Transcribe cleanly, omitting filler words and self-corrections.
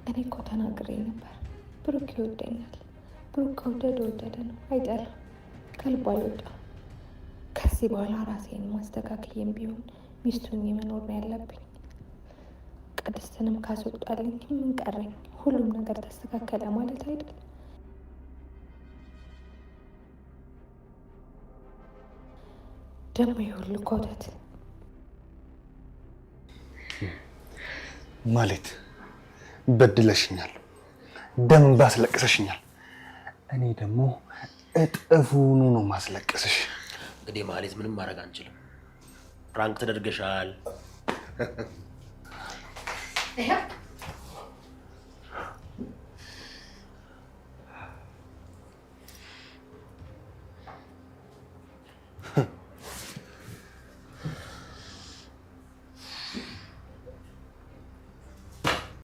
እኔ እኮ ተናግሬ ነበር። ብሩክ ይወደኛል። ብሩክ ከወደደ ወደደ ነው፣ አይጠላም። ከልቡ አልወጣም። ከዚህ በኋላ ራሴን ማስተካከየም ቢሆን ሚስቱን የመኖር ነው ያለብኝ። ቅድስትንም ካስወጣልኝ ምን ቀረኝ? ሁሉም ነገር ተስተካከለ ማለት አይደል? ደግሞ የሁሉ ኮተት ማለት በድለሽኛል፣ ደም ባስለቅሰሽኛል። እኔ ደግሞ እጥፉኑ ነው ማስለቅስሽ። እንግዲህ ማለት ምንም ማድረግ አንችልም። Prank ተደርገሻል።